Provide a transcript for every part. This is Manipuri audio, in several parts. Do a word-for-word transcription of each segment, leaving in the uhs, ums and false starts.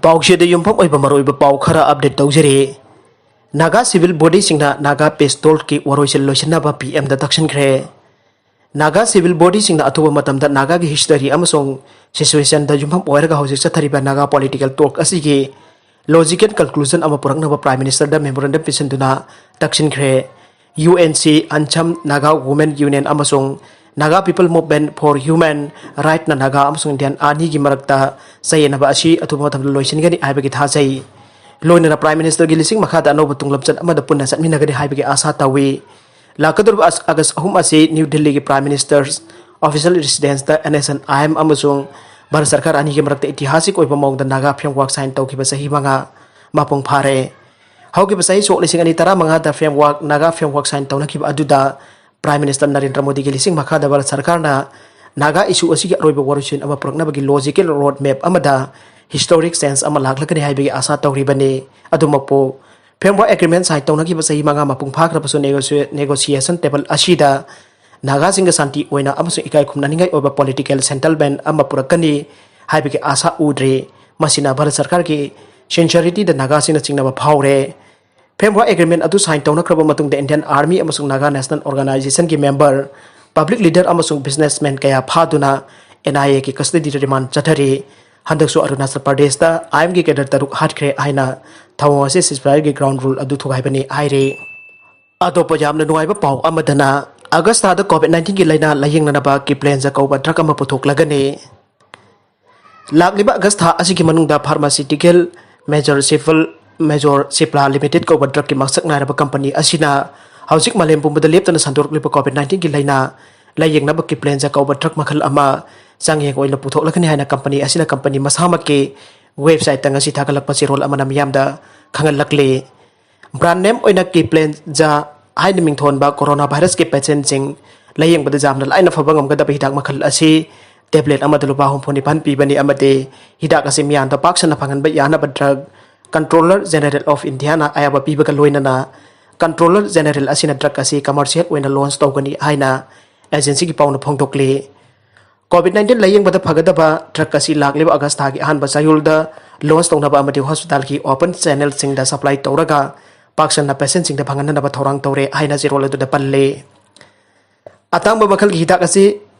ꯄꯥꯎꯆꯦꯗ ꯌꯨꯝꯐꯝ ꯑꯣꯏꯕ ꯃꯔꯨꯑꯣꯏꯕ ꯄꯥꯎ ꯈꯔ ꯑꯞꯗꯦꯠ ꯇꯧꯖꯔꯤ꯫ ꯅꯥꯒꯥ ꯁꯤꯚꯤꯜ ꯕꯣꯗꯤꯁꯤꯡꯅ ꯅꯥꯒꯥ ꯄꯤꯁ ꯇꯣꯜꯀꯤ ꯋꯥꯔꯣꯏꯁꯤꯟ ꯂꯣꯏꯁꯤꯟꯅꯕ ꯄꯤ ꯑꯦꯝꯗ ꯇꯛꯁꯤꯟꯈ꯭ꯔꯦ꯫ ꯅꯥꯒꯥ ꯁꯤꯚꯤꯜ ꯕꯣꯗꯤꯁꯤꯡꯅ ꯑꯊꯨꯕ ꯃꯇꯝꯗ ꯅꯥꯒꯥꯒꯤ ꯍꯤꯁꯇꯔꯤ ꯑꯃꯁꯨꯡ ꯁꯤꯆꯨꯋꯦꯁꯟꯗ ꯌꯨꯝꯐꯝ ꯑꯣꯏꯔꯒ ꯍꯧꯖꯤꯛ ꯆꯠꯊꯔꯤꯕ ꯅꯥꯒꯥ ꯄꯣꯂꯤꯇꯤꯀꯦꯜ ꯇꯣꯛ ꯑꯁꯤꯒꯤ ꯂꯣꯖꯤꯀꯦꯜ ꯀꯟꯀ꯭ꯂꯨꯖꯟ ꯑꯃ ꯄꯨꯔꯛꯅꯕ ꯄ꯭ꯔꯥꯏꯝ ꯃꯤꯅꯤꯁꯇꯔꯗ ꯃꯦꯃꯣꯔꯦꯟꯗꯝ ꯄꯤꯁꯤꯟꯗꯨꯅ ꯇꯛꯁꯤꯟꯈ꯭ꯔꯦ꯫ ꯌꯨ ꯑꯦꯟ ꯁꯤ, ꯑꯟꯁꯝ, ꯅꯥꯒꯥ ꯋꯨꯃꯦꯟ ꯌꯨꯅꯤꯌꯟ ꯑꯃꯁꯨꯡ Naga people movement for human ꯔꯥꯏꯠꯅ ꯅꯥꯒꯥ ꯑꯃꯁꯨꯡ ꯏꯟꯗꯤꯌꯥꯟ ꯑꯅꯤꯒꯤ ꯃꯔꯛꯇ ꯆꯌꯦꯠꯅꯕ ꯑꯁꯤ ꯑꯊꯨꯕ ꯃꯇꯝꯗ ꯂꯣꯏꯁꯤꯟꯒꯅꯤ ꯍꯥꯏꯕꯒꯤ ꯊꯥꯖꯩ꯫ ꯂꯣꯏꯅꯅ ꯄ꯭ꯔꯥꯏꯝ ꯃꯤꯅꯤꯁꯇꯔꯒꯤ ꯂꯤꯁꯤꯡ ꯃꯈꯥꯗ ꯑꯅꯧꯕ ꯇꯨꯡꯂꯝꯆꯠ ꯑꯃꯗ ꯄꯨꯟꯅ ꯆꯠꯃꯤꯟꯅꯒꯅꯤ ꯍꯥꯏꯕꯒꯤ ꯑꯥꯁꯥ ꯇꯧꯏ꯫ ꯂꯥꯛꯀꯗꯧꯔꯤꯕ ꯑꯁ-, ꯑꯥꯒꯁ ꯑꯍꯨꯝ ꯑꯁꯤ ꯅ꯭ꯌꯨ ꯗꯤꯜꯂꯤꯒꯤ ꯄ꯭ꯔꯥꯏꯝ ꯃꯤꯅꯤꯁꯇꯔꯁ ꯑꯣꯐꯤꯁꯤꯌꯦꯜ ꯔꯦꯁꯤꯗꯦꯟꯁꯇ N S C I M ꯑꯃꯁꯨꯡ ꯚꯥꯔꯠ ꯁꯔꯀꯥꯔ ꯑꯅꯤꯒꯤ ꯃꯔꯛꯇ ꯏꯇꯤꯍꯥꯁꯤꯛ ꯑꯣꯏꯕ ꯃꯑꯣꯡꯗ ꯅꯥꯒꯥ ꯐ꯭ꯔꯦꯝꯋꯥꯔꯛ ꯁꯥꯏꯟ ꯇꯧꯈꯤꯕ ꯆꯍꯤ ꯃꯉꯥ ꯃꯄꯨꯡ ꯐꯥꯔꯦ꯫ ꯍꯧꯈꯤꯕ ꯆꯍꯤ ꯁꯣꯛ ꯂꯤꯁꯤꯡ ꯑꯅꯤ ꯇꯔꯥꯃꯉꯥꯗ ꯐ꯭ꯔꯦꯝꯋꯥꯔꯛ, ꯅꯥꯒꯥ ꯐ꯭ꯔꯦꯝꯋꯥꯔꯛ ꯁꯥꯏꯟ ꯇꯧꯅꯈꯤꯕ ꯑꯗꯨꯗ ꯄ꯭ꯔꯥꯏꯝ ꯃꯤꯅꯤꯁꯇꯔ ꯅꯔꯦꯟꯗ꯭ꯔ ꯃꯣꯗꯤꯒꯤ ꯂꯤꯁꯤꯡ ꯃꯈꯥꯗ ꯚꯥꯔꯠ ꯁꯔꯀꯥꯔꯅ ꯅꯥꯒꯥ ꯏꯁꯨ ꯑꯁꯤꯒꯤ ꯑꯔꯣꯏꯕ ꯋꯥꯔꯣꯏꯁꯤꯟ ꯑꯃ ꯄꯨꯔꯛꯅꯕꯒꯤ ꯂꯣꯖꯤꯀꯦꯜ ꯔꯣꯗ ꯃꯦꯞ ꯑꯃꯗ ꯍꯤꯁꯇꯣꯔꯤꯛ ꯆꯦꯟꯖ ꯑꯃ ꯂꯥꯛꯂꯒꯅꯤ ꯍꯥꯏꯕꯒꯤ ꯑꯥꯁꯥ ꯇꯧꯔꯤꯕꯅꯤ꯫ ꯑꯗꯨꯃꯛꯄꯨ, ꯐ꯭ꯔꯦꯝꯋꯥꯔꯛ ꯑꯦꯒ꯭ꯔꯤꯃꯦꯟ ꯁꯥꯏꯟ ꯇꯧꯅꯈꯤꯕ ꯆꯍꯤ ꯃꯉꯥ ꯃꯄꯨꯡ ꯐꯥꯈ꯭ꯔꯕꯁꯨ ꯅꯦꯒꯣꯁꯤꯌꯦ-, ꯅꯦꯒꯣꯁꯤꯌꯦꯁꯟ ꯇꯦꯕꯜ ꯑꯁꯤꯗ ꯅꯥꯒꯥꯁꯤꯡꯒ ꯁꯥꯟꯇꯤ ꯑꯣꯏꯅ ꯑꯃꯁꯨꯡ ꯏꯀꯥꯏ ꯈꯨꯝꯅꯅꯤꯡꯉꯥꯏ ꯑꯣꯏꯕ ꯄꯣꯂꯤꯇꯤꯀꯦꯜ ꯁꯦꯇꯜꯃꯦꯟ ꯑꯃ ꯄꯨꯔꯛꯀꯅꯤ ꯍꯥꯏꯕꯒꯤ ꯑꯥꯁꯥ ꯎꯗ꯭ꯔꯤ꯫ ꯃꯁꯤꯅ ꯚꯥꯔꯠ ꯁꯔꯀꯥꯔꯒꯤ ꯁꯤꯟꯁꯤꯌꯔꯤꯇꯤꯗ ꯅꯥꯒꯥꯁꯤꯡꯅ ꯆꯤꯡꯅꯕ ꯐꯥꯎꯔꯦ꯫ ꯐ꯭ꯔꯦꯝꯋꯥꯔꯛ ꯑꯦꯒ꯭ꯔꯤꯃꯦꯟ ꯑꯗꯨ ꯁꯥꯏꯟ ꯇꯧꯅꯈ꯭ꯔꯕ ꯃꯇꯨꯡꯗ ꯏꯟꯗꯤꯌꯟ ꯑꯥꯔꯃꯤ ꯑꯃꯁꯨꯡ ꯅꯥꯒꯥ ꯅꯦꯁꯅꯦꯜ ꯑꯣꯔꯒꯅꯥꯏꯖꯦꯁꯟꯒꯤ ꯃꯦꯝꯕꯔ, ꯄꯕ꯭ꯂꯤꯛ ꯂꯤꯗꯔ ꯑꯃꯁꯨꯡ ꯕꯤꯖꯤꯅꯦꯁꯃꯦꯟ ꯀꯌꯥ ꯐꯥꯗꯨꯅ ꯑꯦꯟ ꯑꯥꯏ ꯑꯦꯒꯤ ꯀꯁꯇꯗꯤꯗ ꯔꯤꯃꯥꯟ ꯆꯠꯊꯔꯤ꯫ ꯍꯟꯗꯛꯁꯨ ꯑꯔꯨꯅꯥꯆꯜ ꯄ꯭ꯔꯗꯦꯁꯇ ꯑꯥꯏ ꯑꯦꯝꯒꯤ ꯀꯦꯗꯔ ꯇꯔꯨꯛ ꯍꯥꯠꯈ꯭ꯔꯦ ꯍꯥꯏꯅ ꯊꯧꯑꯣꯡ ꯑꯁꯤ ꯁꯤꯁꯐꯥꯌꯔꯒꯤ ꯒ꯭ꯔꯥꯎꯟ ꯔꯨꯜ ꯑꯗꯨ ꯊꯨꯒꯥꯏꯕꯅꯤ ꯍꯥꯏꯔꯤ꯫ ꯑꯇꯣꯞꯄ ꯌꯥꯝꯅ ꯅꯨꯡꯉꯥꯏꯕ ꯄꯥꯎ ꯑꯃꯗꯅ, ꯑꯥꯒꯁ ꯊꯥꯗ ꯀꯣꯚꯤꯗ ꯅꯥꯏꯟꯇꯤꯟꯒꯤ ꯂꯥꯏꯅꯥ ꯂꯥꯌꯦꯡꯅꯅꯕ ꯀꯤꯄ꯭ꯂꯦꯟꯖꯥ ꯀꯧꯕ ꯗ꯭ꯔꯒ ꯑꯃ ꯄꯨꯊꯣꯛꯂꯒꯅꯤ꯫ ꯂꯥꯛꯂꯤꯕ ꯑꯥꯒꯁ ꯊꯥ ꯑꯁꯤꯒꯤ ꯃꯅꯨꯡꯗ ꯐꯥꯔꯃꯥꯁꯤꯇꯤꯀꯦꯜ ꯃꯦꯖꯔ ꯁꯤꯐꯜ, ꯃꯦꯖꯣꯔ ꯁꯤꯄ꯭ꯂꯥ ꯂꯤꯃꯤꯇꯦꯗ ꯀꯧꯕ ꯗ꯭ꯔꯒꯀꯤ ꯃꯁꯛ ꯅꯥꯏꯔꯕ ꯀꯝꯄꯅꯤ ꯑꯁꯤꯅ ꯍꯧꯖꯤꯛ ꯃꯥꯂꯦꯝ ꯄꯨꯝꯕꯗ ꯂꯦꯞꯇꯅ ꯁꯟꯗꯣꯔꯛꯂꯤꯕ ꯀꯣꯚꯤꯗ ꯅꯥꯏꯟꯇꯤꯟꯒꯤ ꯂꯥꯏꯅꯥ ꯂꯥꯌꯦꯡꯅꯕ ꯀꯤꯄ꯭ꯂꯦꯟꯖꯥ ꯀꯧꯕ ꯗ꯭ꯔꯒ ꯃꯈꯜ ꯑꯃ ꯆꯥꯡꯌꯦꯡ ꯑꯣꯏꯅ ꯄꯨꯊꯣꯛꯂꯒꯅꯤ ꯍꯥꯏꯅ ꯀꯝꯄꯅꯤ ꯑꯁꯤꯅ ꯀꯝꯄꯅꯤ ꯃꯁꯥꯃꯛꯀꯤ ꯋꯦꯕꯁꯥꯏꯠꯇ ꯉꯁꯤ ꯊꯥꯒꯠꯂꯛꯄ ꯆꯦꯔꯣꯜ ꯑꯃꯅ ꯃꯤꯌꯥꯝꯗ ꯈꯪꯍꯜꯂꯛꯂꯤ꯫ ꯕ꯭ꯔꯥꯟ ꯅꯦꯝ ꯑꯣꯏꯅ ꯀꯤꯄ꯭ꯂꯦꯟꯖꯥ ꯍꯥꯏꯅ ꯃꯤꯡꯊꯣꯟꯕ ꯀꯣꯔꯣꯅꯥ ꯚꯥꯏꯔꯁꯀꯤ ꯄꯦꯁꯦꯟꯁꯤꯡ ꯂꯥꯌꯦꯡꯕꯗ ꯌꯥꯝꯅ ꯂꯥꯏꯅ ꯐꯕ ꯉꯝꯒꯗꯕ ꯍꯤꯗꯥꯛ ꯃꯈꯜ ꯑꯁꯤ ꯇꯦꯕ꯭ꯂꯦꯠ ꯑꯃꯗ ꯂꯨꯄꯥ ꯍꯨꯝꯐꯨ ꯅꯤꯄꯥꯟ ꯄꯤꯕꯅꯤ ꯑꯃꯗꯤ ꯍꯤꯗꯥꯛ ꯑꯁꯤ ꯃꯤꯌꯥꯝꯗ ꯄꯥꯛ ꯁꯟꯅ ꯐꯪꯍꯟꯕ ꯌꯥꯅꯕ ꯗ꯭ꯔꯒ ꯀꯟꯇ꯭ꯔꯣꯂꯔ ꯖꯦꯅꯔꯦꯜ ꯑꯣꯐ ꯏꯟꯗꯤꯌꯥꯅ ꯑꯌꯥꯕ ꯄꯤꯕꯒ ꯂꯣꯏꯅꯅ ꯀꯟꯇ꯭ꯔꯣꯂꯔ ꯖꯦꯅꯔꯦꯜ ꯑꯁꯤꯅ ꯗ꯭ꯔꯒ ꯑꯁꯤ ꯀꯃꯔꯁꯤꯌꯦꯜ ꯑꯣꯏꯅ ꯂꯣꯟꯆ ꯇꯧꯒꯅꯤ ꯍꯥꯏꯅ ꯑꯦꯖꯦꯟꯁꯤꯒꯤ ꯄꯥꯎꯅ ꯐꯣꯡꯗꯣꯛꯂꯤ꯫ ꯀꯣꯚꯤꯗ ꯅꯥꯏꯟꯇꯤꯟ ꯂꯥꯌꯦꯡꯕꯗ ꯐꯒꯗꯕ ꯗ꯭ꯔꯒ ꯑꯁꯤ ꯂꯥꯛꯂꯤꯕ ꯑꯥꯒꯁ ꯊꯥꯒꯤ ꯑꯍꯥꯟꯕ ꯆꯌꯣꯜꯗ ꯂꯣꯟꯆ ꯇꯧꯅꯕ ꯑꯃꯗꯤ ꯍꯣꯁꯄꯤꯇꯥꯜꯒꯤ ꯑꯣꯄꯟ ꯆꯦꯅꯦꯜꯁꯤꯡꯗ ꯁꯄ꯭ꯂꯥꯏ ꯇꯧꯔꯒ ꯄꯥꯛ ꯁꯟꯅ ꯄꯦꯁꯦꯟꯁꯤꯡꯗ ꯐꯪꯍꯟꯅꯅꯕ ꯊꯧꯔꯥꯡ ꯇꯧꯔꯦ ꯍꯥꯏꯅ ꯆꯦꯔꯣꯜ ꯑꯗꯨꯗ ꯄꯜꯂꯤ꯫ ꯑꯇꯥꯡꯕ ꯃꯈꯜꯒꯤ ꯍꯤꯗꯥꯛ ꯑꯁꯤ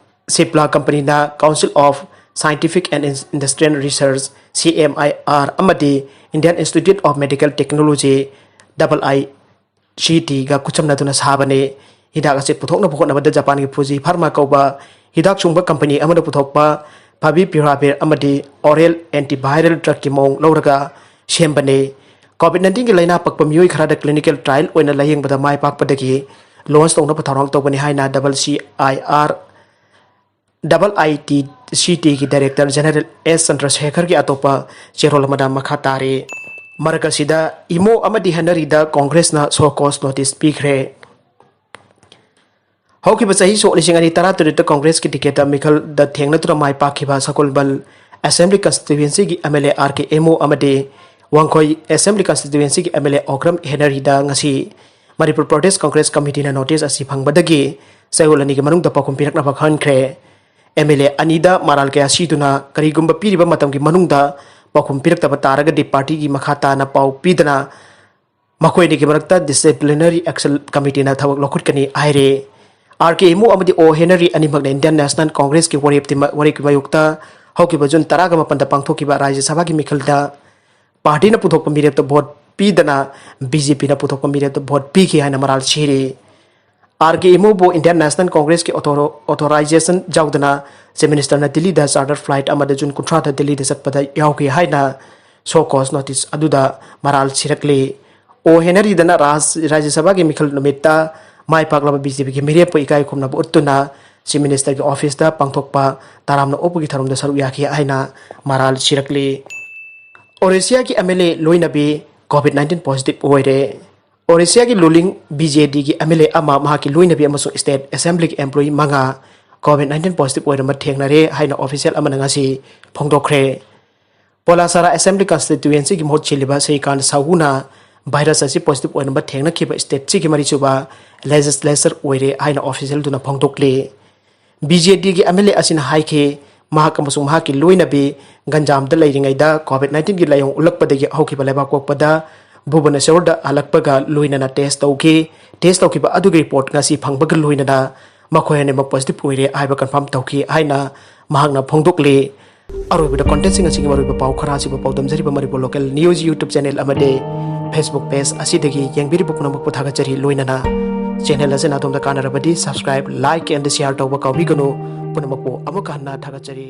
ꯁꯤꯞꯂꯥ ꯀꯝꯄꯅꯤꯅ Council of Scientific and Industrial Research, C M I R, ꯑꯃꯗꯤ Indian Institute of Medical Technology, double I C T, ꯒ ꯈꯨꯠꯁꯝꯅꯗꯨꯅ ꯁꯥꯕꯅꯤ꯫ ꯍꯤꯗꯥꯛ ꯑꯁꯤ ꯄꯨꯊꯣꯛꯅꯕ ꯍꯣꯠꯅꯕꯗ ꯖꯄꯥꯟꯒꯤ ꯐꯨꯖꯤ ꯐꯥꯔꯃꯥ ꯀꯧꯕ ꯍꯤꯗꯥꯛ ꯁꯨꯡꯕ ꯀꯝꯄꯅꯤ ꯑꯃꯅ ꯄꯨꯊꯣꯛꯄ ꯐꯥꯕꯤꯄꯤꯔꯥꯚꯤꯔ ꯑꯃꯗꯤ oral antiviral drugꯀꯤ ꯃꯑꯣꯡ ꯂꯧꯔꯒ ꯁꯦꯝꯕꯅꯤ꯫ ꯀꯣꯚꯤꯗ ꯅꯥꯏꯟꯇꯤꯟꯒꯤ ꯂꯥꯏꯅꯥ ꯄꯛꯄ ꯃꯤꯑꯣꯏ ꯈꯔꯗ clinical trial ꯑꯣꯏꯅ ꯂꯥꯌꯦꯡꯕꯗ ꯃꯥꯏ ꯄꯥꯛꯄꯗꯒꯤ ꯂꯣꯟꯆ ꯇꯧꯅꯕ ꯊꯧꯔꯥꯡ ꯇꯧꯕꯅꯤ ꯍꯥꯏꯅ double C I R, double I T C ꯇꯤꯒꯤ ꯗꯥꯏꯔꯦꯛꯇꯔ ꯖꯦꯅꯔꯦꯜ ꯑꯦꯁ ꯆꯟꯗ꯭ꯔꯁꯦꯈꯔꯒꯤ ꯑꯇꯣꯞꯄ ꯆꯦꯔꯣꯜ ꯑꯃꯗ ꯃꯈꯥ ꯇꯥꯔꯤ꯫ ꯃꯔꯛ ꯑꯁꯤꯗ ꯏꯃꯣ ꯑꯃꯗꯤ ꯍꯦꯅꯔꯤꯗ ꯀꯣꯡꯒ꯭ꯔꯦꯁꯅ show cause notice ꯄꯤꯈ꯭ꯔꯦ꯫ ꯍꯧꯈꯤꯕ ꯆꯍꯤ ꯁꯣꯛ ꯂꯤꯁꯤꯡ ꯑꯅꯤ ꯇꯔꯥꯇꯔꯦꯠꯇ ꯀꯣꯡꯒ꯭ꯔꯦꯁꯀꯤ ꯇꯤꯀꯦꯠꯇ ꯃꯤꯈꯜꯗ ꯊꯦꯡꯅꯗꯨꯅ ꯃꯥꯏ ꯄꯥꯛꯈꯤꯕ ꯁꯒꯣꯜꯕꯜ ꯑꯦꯁꯦꯝꯕ꯭ꯂꯤ ꯀꯟꯁꯇꯤꯇ꯭ꯋꯦꯟꯁꯤꯒꯤ M L A R K Imo ꯑꯃꯗꯤ ꯋꯥꯡꯈꯣꯏ ꯑꯦꯁꯦꯝꯕ꯭ꯂꯤ ꯀꯟꯁꯇꯤꯇ꯭ꯋꯦꯟꯁꯤꯒꯤ ꯑꯦꯝ ꯑꯦꯜ ꯑꯦ ꯑꯣꯀ꯭ꯔꯝ ꯍꯦꯅꯔꯤꯗ ꯉꯁꯤ ꯃꯅꯤꯄꯨꯔ ꯄ꯭ꯔꯗꯦꯁ ꯀꯣꯡꯒ꯭ꯔꯦꯁ ꯀꯃꯤꯇꯤꯅ ꯅꯣꯇꯤꯁ ꯑꯁꯤ ꯐꯪꯕꯗꯒꯤ ꯆꯌꯣꯜ ꯑꯅꯤꯒꯤ ꯃꯅꯨꯡꯗ ꯄꯥꯎꯈꯨꯝ ꯄꯤꯔꯛꯅꯕ ꯈꯟꯈ꯭ꯔꯦ꯫ ꯑꯦꯝ ꯑꯦꯜ ꯑꯦ ꯑꯅꯤꯗ ꯃꯔꯥꯜ ꯀꯌꯥ ꯁꯤꯗꯨꯅ ꯀꯔꯤꯒꯨꯝꯕ ꯄꯤꯔꯤꯕ ꯃꯇꯝꯒꯤ ꯃꯅꯨꯡꯗ ꯄꯥꯎꯈꯨꯝ ꯄꯤꯔꯛꯇꯕ ꯇꯥꯔꯒꯗꯤ ꯄꯥꯔꯇꯤꯒꯤ ꯃꯈꯥ ꯇꯥꯅ ꯄꯥꯎ ꯄꯤꯗꯅ ꯃꯈꯣꯏ ꯑꯅꯤꯒꯤ ꯃꯔꯛꯇ disciplinary action committeeꯅ ꯊꯕꯛ ꯂꯧꯈꯠꯀꯅꯤ ꯍꯥꯏꯔꯦ꯫ ꯑꯥꯔ ꯀꯦ ꯏꯃꯨ ꯑꯃꯗꯤ ꯑꯣ ꯍꯦꯅꯔꯤ ꯑꯅꯤꯃꯛꯅ Indian National Congressꯀꯤ ꯋꯥꯔꯦꯞꯇꯤ ꯃ-, ꯋꯥꯔꯦꯞꯀꯤ ꯃꯥꯌꯣꯛꯇ ꯍꯧꯈꯤꯕ ꯖꯨꯟ ꯇꯔꯥꯒ ꯃꯥꯄꯟꯗ ꯄꯥꯡꯊꯣꯛꯈꯤꯕ ꯔꯥꯖ꯭ꯌ ꯁꯚꯥꯒꯤ ꯃꯤꯈꯜꯗ ꯄꯥꯔꯇꯤꯅ ꯄꯨꯊꯣꯛꯄ ꯃꯤꯔꯦꯞꯇ ꯚꯣꯠ ꯄꯤꯗꯅ ꯕꯤ ꯖꯦ ꯄꯤꯅ ꯄꯨꯊꯣꯛꯄ ꯃꯤꯔꯦꯞꯇ ꯚꯣꯠ ꯄꯤꯈꯤ ꯍꯥꯏꯅ ꯃꯔꯥꯜ ꯁꯤꯔꯤ꯫ ꯑꯥꯔ ꯀꯦ ꯏꯃꯨꯕꯨ Indian National Congressꯀꯤ ꯑꯣꯊꯣꯔꯣ-, authorization ꯌꯥꯎꯗꯅ Chief Ministerꯅ ꯗꯤꯜꯂꯤꯗ charter flight ꯑꯃꯗ ꯖꯨꯟ ꯀꯨꯟꯊ꯭ꯔꯥꯗ ꯗꯤꯜꯂꯤꯗ ꯆꯠꯄꯗ ꯌꯥꯎꯈꯤ ꯍꯥꯏꯅ show cause notice ꯑꯗꯨꯗ ꯃꯔꯥꯜ ꯁꯤꯔꯛꯂꯤ꯫ ꯑꯣ ꯍꯦꯅꯔꯤꯗꯅ ꯔꯥꯖ-, ꯔꯥꯖ꯭ꯌ ꯁꯚꯥꯒꯤ ꯃꯤꯈꯜ ꯅꯨꯃꯤꯠꯇ ꯃꯥꯏ ꯄꯥꯛꯂꯕ ꯕꯤ ꯖꯦ ꯄꯤꯒꯤ ꯃꯤꯔꯦꯞꯄꯨ ꯏꯀꯥꯏ ꯈꯨꯝꯅꯕ ꯎꯠꯇꯨꯅ Chief Ministerꯒꯤ officeꯇ ꯄꯥꯡꯊꯣꯛꯄ ꯇꯔꯥꯝꯅ ꯑꯣꯛꯄꯒꯤ ꯊꯧꯔꯝꯗ ꯁꯔꯨꯛ ꯌꯥꯈꯤ ꯍꯥꯏꯅ ꯃꯔꯥꯜ ꯁꯤꯔꯛꯂꯤ꯫ ꯑꯣꯔꯤꯁꯤꯌꯥꯒꯤ ꯑꯦꯝ ꯑꯦꯜ ꯑꯦ ꯂꯣꯏꯅꯕꯤ ꯀꯣꯚꯤꯗ ꯅꯥꯏꯟꯇꯤꯟ positive ꯑꯣꯏꯔꯦ꯫ ꯑꯣꯔꯤꯁꯤꯌꯥꯒꯤ ruling ꯕꯤ ꯖꯦ ꯗꯤꯒꯤ ꯑꯦꯝ ꯑꯦꯜ ꯑꯦ ꯑꯃ, ꯃꯍꯥꯛꯀꯤ ꯂꯣꯏꯅꯕꯤ ꯑꯃꯁꯨꯡ state assemblyꯒꯤ employee ꯃꯉꯥ ꯀꯣꯚꯤꯗ ꯅꯥꯏꯟꯇꯤꯟ positive ꯑꯣꯏꯔꯝꯕ ꯊꯦꯡꯅꯔꯦ ꯍꯥꯏꯅ official ꯑꯃꯅ ꯉꯁꯤ ꯐꯣꯡꯗꯣꯛꯈ꯭ꯔꯦ꯫ ꯄꯣꯂꯥꯁꯥꯔꯥ assembly constituencyꯒꯤ ꯃꯍꯨꯠ ꯁꯤꯜꯂꯤꯕ ꯁ꯭ꯔꯤꯀꯥꯟꯇ ꯁꯥꯍꯨꯅ virus ꯑꯁꯤ positive ꯑꯣꯏꯔꯝꯕ ꯊꯦꯡꯅꯈꯤꯕ stateꯁꯤꯒꯤ ꯃꯔꯤꯁꯨꯕ legislature ꯑꯣꯏꯔꯦ ꯍꯥꯏꯅ officialꯗꯨꯅ ꯐꯣꯡꯗꯣꯛꯂꯤ꯫ ꯕꯤ ꯖꯦ ꯗꯤꯒꯤ ꯑꯦꯝ ꯑꯦꯜ ꯑꯦ ꯑꯁꯤꯅ ꯍꯥꯏꯈꯤ, ꯃꯍꯥꯛ ꯑꯃꯁꯨꯡ ꯃꯍꯥꯛꯀꯤ ꯂꯣꯏꯅꯕꯤ ꯒꯟꯖꯥꯝꯗ ꯂꯩꯔꯤꯉꯩꯗ ꯀꯣꯚꯤꯗ ꯅꯥꯏꯟꯇꯤꯟꯒꯤ ꯂꯥꯏꯑꯣꯡ ꯎꯠꯂꯛꯄꯗꯒꯤ ꯍꯧꯈꯤꯕ ꯂꯩꯕꯥꯛ ꯄꯣꯛꯄꯗ ꯚꯨꯕꯅꯦꯁꯣꯔꯗ ꯍꯜꯂꯛꯄꯒ ꯂꯣꯏꯅꯅ ꯇꯦꯁ ꯇꯧꯈꯤ꯫ ꯇꯦꯁ ꯇꯧꯈꯤꯕ ꯑꯗꯨꯒꯤ ꯔꯤꯄꯣꯔꯠ ꯉꯁꯤ ꯐꯪꯕꯒ ꯂꯣꯏꯅꯅ ꯃꯈꯣꯏ ꯑꯅꯤꯃꯛ ꯄꯣꯖꯤꯇꯤꯚ ꯑꯣꯏꯔꯦ ꯍꯥꯏꯕ ꯀꯟꯐꯥꯔꯝ ꯇꯧꯈꯤ ꯍꯥꯏꯅ ꯃꯍꯥꯛꯅ ꯐꯣꯡꯗꯣꯛꯂꯤ꯫ ꯑꯔꯣꯏꯕꯗ ꯀꯣꯟꯇꯦꯟꯁꯤꯡ ꯑꯁꯤꯒꯤ ꯃꯔꯨꯑꯣꯏꯕ ꯄꯥꯎ ꯈꯔ ꯑꯁꯤꯕꯨ ꯄꯥꯎꯗꯝꯖꯔꯤꯕ Manipur local news YouTube channel ꯑꯃꯗꯤ ꯐꯦꯁꯕꯨꯛ ꯄꯦꯖ ꯑꯁꯤꯗꯒꯤ ꯌꯦꯡꯕꯤꯔꯤꯕ ꯄꯨꯝꯅꯃꯛꯄꯨ ꯊꯥꯒꯠꯆꯔꯤ꯫ ꯂꯣꯏꯅꯅ ꯆꯦꯅꯦꯜ ꯑꯁꯤꯅ ꯑꯗꯣꯝꯗ ꯀꯥꯟꯅꯔꯕꯗꯤ subscribe, like and share ꯇꯧꯕ ꯀꯥꯎꯕꯤꯒꯅꯨ꯫ ꯄꯨꯝꯅꯃꯛꯄꯨ ꯑꯃꯨꯛꯀ ꯍꯟꯅ ꯊꯥꯒꯠꯆꯔꯤ꯫